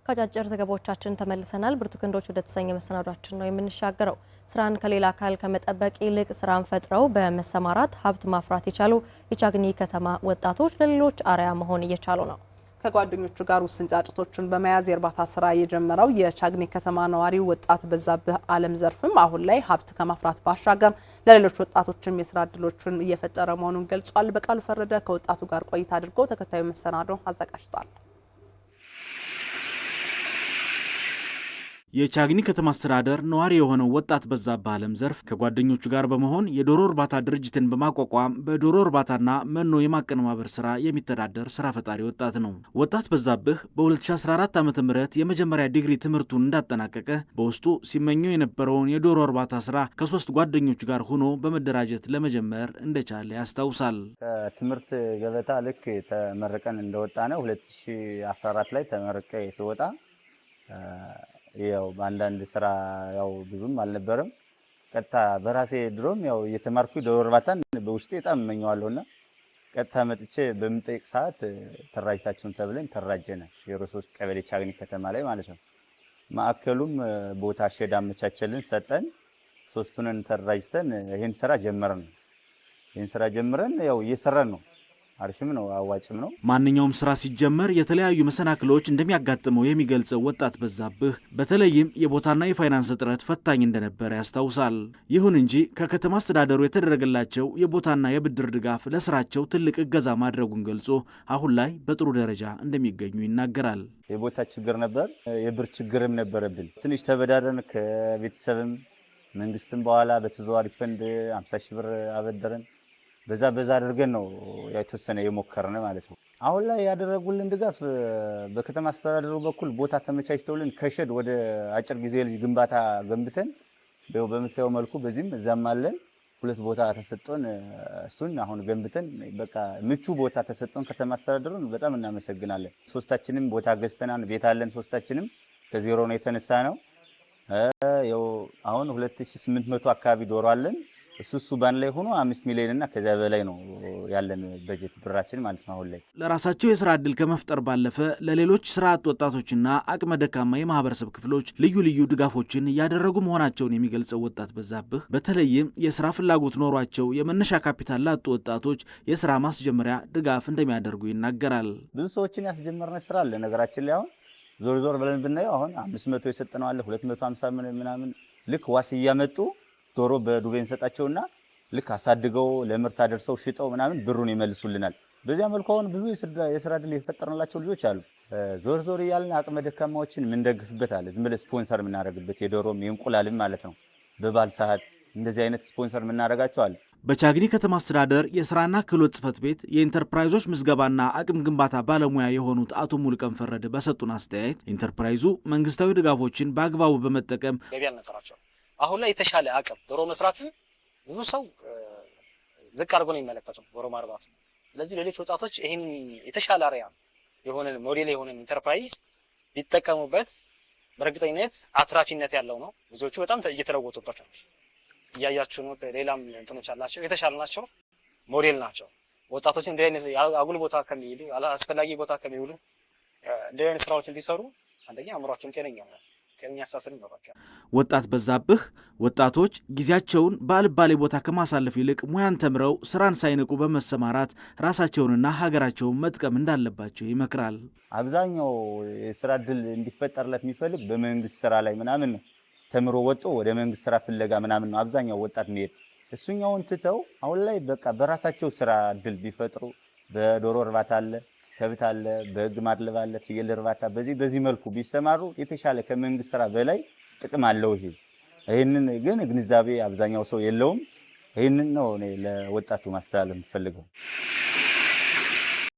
ከአጫጭር ዘገባዎቻችን ተመልሰናል። ብርቱ ክንዶች ወደ ተሰኘ መሰናዷችን ነው የምንሻገረው። ስራን ከሌላ አካል ከመጠበቅ ይልቅ ስራን ፈጥረው በመሰማራት ሀብት ማፍራት የቻሉ የቻግኒ ከተማ ወጣቶች ለሌሎች አርአያ መሆን እየቻሉ ነው። ከጓደኞቹ ጋር ውስን ጫጩቶችን በመያዝ የእርባታ ስራ የጀመረው የቻግኒ ከተማ ነዋሪው ወጣት በዛብህ አለም ዘርፍም አሁን ላይ ሀብት ከማፍራት ባሻገር ለሌሎች ወጣቶችም የስራ እድሎችን እየፈጠረ መሆኑን ገልጿል። በቃሉ ፈረደ ከወጣቱ ጋር ቆይታ አድርጎ ተከታዩ መሰናዶ አዘጋጅቷል። የቻግኒ ከተማ አስተዳደር ነዋሪ የሆነው ወጣት በዛብህ አለም ዘርፍ ከጓደኞቹ ጋር በመሆን የዶሮ እርባታ ድርጅትን በማቋቋም በዶሮ እርባታና መኖ የማቀነባበር ስራ የሚተዳደር ስራ ፈጣሪ ወጣት ነው። ወጣት በዛብህ በ2014 ዓ ም የመጀመሪያ ዲግሪ ትምህርቱን እንዳጠናቀቀ በውስጡ ሲመኘው የነበረውን የዶሮ እርባታ ስራ ከሶስት ጓደኞቹ ጋር ሆኖ በመደራጀት ለመጀመር እንደቻለ ያስታውሳል። ከትምህርት ገበታ ልክ ተመርቀን እንደወጣ ነው 2014 ላይ ተመርቄ ስወጣ ያው በአንዳንድ ስራ ያው ብዙም አልነበረም። ቀጥታ በራሴ ድሮም ያው እየተማርኩ ዶሮ እርባታን በውስጤ በጣም እመኘዋለሁና ቀጥታ መጥቼ በምጠይቅ ሰዓት ተራጅታችሁን ተብለን ተራጀነ። 03 ቀበሌ ቻግኒ ከተማ ላይ ማለት ነው። ማዕከሉም ቦታ ሼድ አመቻቸልን፣ ሰጠን። ሶስቱንን ተራጅተን ይህን ስራ ጀመርን። ይህን ስራ ጀምረን ያው እየሰራን ነው። አሪፍም ነው፣ አዋጭም ነው። ማንኛውም ስራ ሲጀመር የተለያዩ መሰናክሎች እንደሚያጋጥመው የሚገልጸው ወጣት በዛብህ በተለይም የቦታና የፋይናንስ እጥረት ፈታኝ እንደነበረ ያስታውሳል። ይሁን እንጂ ከከተማ አስተዳደሩ የተደረገላቸው የቦታና የብድር ድጋፍ ለስራቸው ትልቅ እገዛ ማድረጉን ገልጾ አሁን ላይ በጥሩ ደረጃ እንደሚገኙ ይናገራል። የቦታ ችግር ነበር፣ የብር ችግርም ነበረብን። ትንሽ ተበዳደን ከቤተሰብም መንግስትም በኋላ በተዘዋዋሪ ፈንድ 50 ሺህ ብር አበደረን። በዛ በዛ አድርገን ነው የተወሰነ የሞከርን ማለት ነው። አሁን ላይ ያደረጉልን ድጋፍ በከተማ አስተዳደሩ በኩል ቦታ ተመቻችተውልን ከሸድ ወደ አጭር ጊዜ ልጅ ግንባታ ገንብተን በምታየው መልኩ በዚህም እዛም አለን። ሁለት ቦታ ተሰጥቶን እሱን አሁን ገንብተን በቃ ምቹ ቦታ ተሰጥቶን ከተማ አስተዳደሩን በጣም እናመሰግናለን። ሶስታችንም ቦታ ገዝተናል፣ ቤት አለን። ሶስታችንም ከዜሮ ነው የተነሳ ነው። ያው አሁን 2800 አካባቢ ዶሮ አለን። እሱ ባንድ ላይ ሆኖ 5 ሚሊዮን እና ከዚያ በላይ ነው ያለን በጀት ብራችን ማለት ነው። አሁን ላይ ለራሳቸው የስራ እድል ከመፍጠር ባለፈ ለሌሎች ስራ አጥ ወጣቶችና አቅመ ደካማ የማህበረሰብ ክፍሎች ልዩ ልዩ ድጋፎችን እያደረጉ መሆናቸውን የሚገልጸው ወጣት በዛብህ በተለይም የስራ ፍላጎት ኖሯቸው የመነሻ ካፒታል ላጡ ወጣቶች የስራ ማስጀመሪያ ድጋፍ እንደሚያደርጉ ይናገራል። ብዙ ሰዎችን ያስጀመርነ ስራ አለ። ነገራችን ላይ አሁን ዞር ዞር ብለን ብናየው አሁን 500 የሰጠነው አለ፣ 250 ምናምን ልክ ዋስ እያመጡ ዶሮ በዱቤ እንሰጣቸውና ልክ አሳድገው ለምርት አደርሰው ሽጠው ምናምን ብሩን ይመልሱልናል። በዚያ መልኩ አሁን ብዙ የስራ እድል የፈጠርንላቸው ልጆች አሉ። ዞር ዞር እያልን አቅመ ደካማዎችን የምንደግፍበት አለ። ዝም ብለን ስፖንሰር የምናደርግበት የዶሮም የእንቁላልም ማለት ነው። በበዓል ሰዓት እንደዚህ አይነት ስፖንሰር የምናደርጋቸው አለ። በቻግኒ ከተማ አስተዳደር የስራና ክህሎት ጽሕፈት ቤት የኢንተርፕራይዞች ምዝገባና አቅም ግንባታ ባለሙያ የሆኑት አቶ ሙሉቀን ፈረደ በሰጡን አስተያየት ኢንተርፕራይዙ መንግስታዊ ድጋፎችን በአግባቡ በመጠቀም ገቢ አልነበራቸው። አሁን ላይ የተሻለ አቅም ዶሮ መስራትን ብዙ ሰው ዝቅ አድርጎ ነው የሚመለከተው ዶሮ ማርባት። ስለዚህ ሌሎች ወጣቶች ይህን የተሻለ አርአያ የሆነ ሞዴል የሆነ ኢንተርፕራይዝ ቢጠቀሙበት በእርግጠኝነት አትራፊነት ያለው ነው። ብዙዎቹ በጣም እየተለወጡበት ነው፣ እያያችሁ ነው። ሌላም እንትኖች አላቸው፣ የተሻለ ናቸው፣ ሞዴል ናቸው። ወጣቶች እንዲህ አይነት አጉል ቦታ ከሚውሉ፣ አስፈላጊ ቦታ ከሚውሉ እንዲህ አይነት ስራዎችን ቢሰሩ አንደኛ አእምሯቸውም ጤነኛ ነው፣ ጤነኛ አስተሳሰብ ይኖራቸዋል። ወጣት በዛብህ ወጣቶች ጊዜያቸውን በአልባሌ ቦታ ከማሳለፍ ይልቅ ሙያን ተምረው ስራን ሳይንቁ በመሰማራት ራሳቸውንና ሀገራቸውን መጥቀም እንዳለባቸው ይመክራል። አብዛኛው የስራ እድል እንዲፈጠርለት የሚፈልግ በመንግስት ስራ ላይ ምናምን ነው። ተምሮ ወጥቶ ወደ መንግስት ስራ ፍለጋ ምናምን ነው አብዛኛው ወጣት የሚሄድ። እሱኛውን ትተው አሁን ላይ በቃ በራሳቸው ስራ እድል ቢፈጥሩ በዶሮ እርባታ አለ፣ ከብት አለ፣ በግ ማድለብ አለ፣ ፍየል እርባታ፣ በዚህ በዚህ መልኩ ቢሰማሩ የተሻለ ከመንግስት ስራ በላይ ጥቅም አለው። ይሄንን ግን ግንዛቤ አብዛኛው ሰው የለውም። ይሄንን ነው እኔ ለወጣቱ ማስተላለፍ የምፈልገው።